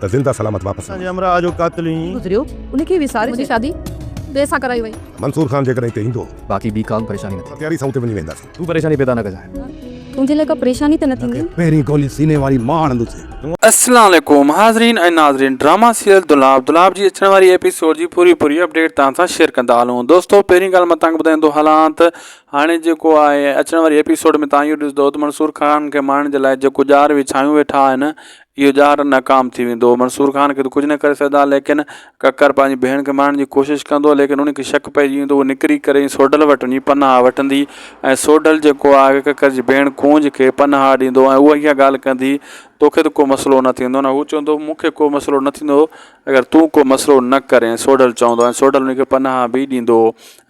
ته زنده سلامت واپس اسان جي همراهه جو قاتل ئي. گذريو ان کي وساري منهنجي شادي ٻئي سان ڪرائي وئي. منصور خان جيڪڏهن هتي ايندو. باقي ٻي ڪا به پريشاني نه ٿيندي. تياري سان اتي وڃي وينداسين. تون پريشاني پيدا نه ڪجانء. تنهنجي لاء ڪا پريشاني ته نه ٿيندي. پهرين گولي سيني واري مان هڻندس. السلام عليڪم حاضرين ۽ ناظرين ڊراما سيريل دولاب دولاب جي اچڻ واري ايپيسوڊ جي پوري پوري اپڊيٽ توهان سان شيئر ڪندا هلون دوستو پهرين ڳالهه مان توهان کي ٻڌائيندو هلان ته هاڻي جيڪو آهي اچڻ واري ايپيسوڊ ۾ توهان اهو ڏسندو ته منصور خان کي مارڻ جي لاء جيڪو ڄار وڇايون ويٺا آهن اهو ڄار ناڪام ٿي ويندو. منصور خان کي ته ڪجهه نه ڪري سگهندا ليڪن ڪڪر پنهنجي ڀيڻ کي مارڻ جي ڪوشش ڪندو ليڪن ان کي شڪ پئجي ويندو هو نڪري ڪري سوڍل وٽ وڃي پناهه وٺندي ۽ سوڍل جيڪو آهي ڪڪر جي ڀيڻ ڪونج کي پناهه ڏيندو ۽ هوء اها ڳالهه ڪندي توکي ته ڪو مسئلو نه ٿيندو نه هو چوندو مون کي ڪو مسئلو نه ٿيندو اگر تون ڪو مسئلو نه ڪرين سوڍل چوندو ۽ سوڍل ان کي پناهه به ڏيندو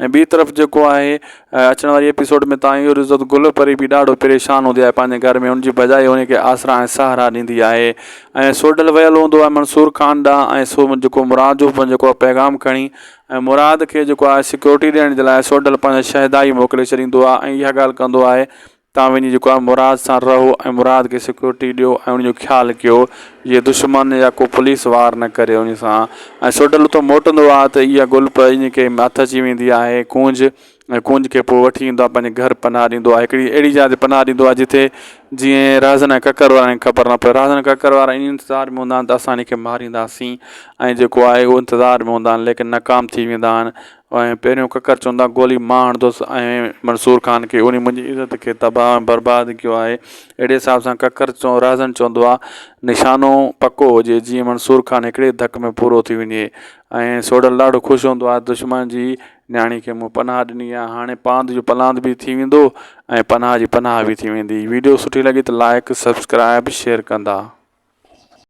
۽ ٻي طرف جيڪو آهي اچڻ واري ايپيسوڊ ۾ تان اهو ڏسندو ته گل پري به ڏاڍو پريشان هوندي آهي پنهنجي گهر ۾ ان جي بجائي ان کي آسرا ۽ سهارا ڏيندي آهي ۽ سوڍل ويل هوندو آهي منصور خان ڏانهن ۽ سو جيڪو مراد جو جيڪو پيغام کڻي ۽ مراد کي جيڪو آهي سيڪيورٽي ڏيڻ جي لاء سوڍل پنهنجي شهدائي موڪلي ڇڏيندو آهي ۽ اها ڳالهه ڪندو آهي تان وڃي جيڪو آهي مراد سان رهو ۽ مراد کي سيڪيورٽي ڏيو ۽ ان جو خيال ڪيو جيئن دشمن يا ڪو پوليس وار نه ڪري ان سان ۽ سوڍل اتان موٽندو آهي ته اها گل پئي ان کي هٿ اچي ويندي آهي ڪونج ۽ ڪونج کي پوء وٺي ايندو آهي پنهنجي گهر پناهه ڏيندو آهي هڪڙي اهڙي جاء تي پناهه ڏيندو آهي جتي جيئن رهزن ۽ ڪڪر وارن کي خبر نه پئي رهزن ڪڪر وارا ان انتظار ۾ هوندا آهن ته اسان ان کي مارينداسين ۽ جيڪو آهي اهو انتظار ۾ هوندا آهن ليڪن ناڪام ٿي ويندا آهن ۽ پهريون ڪڪر چوندا گولي مان هڻندس ۽ منصور خان کي انهي منهنجي عزت کي تباهه ۽ برباد ڪيو آهي اهڙي حساب سان ڪڪر چو رهزن چوندو آ نشانو پڪو هجي جيئن منصور خان هڪڙي ڌڪ ۾ پورو ٿي وڃي ۽ سوڍل ڏاڍو خوش هوندو آهي دشمن جي نياڻي کي مون پناهه ڏني آهي هاڻي پاند جو پلاند به ٿي ويندو ۽ پناهه جي پناهه به ٿي ويندي ويڊيو سٺي لڳي ته لائڪ سبسڪرائب شيئر ڪندا.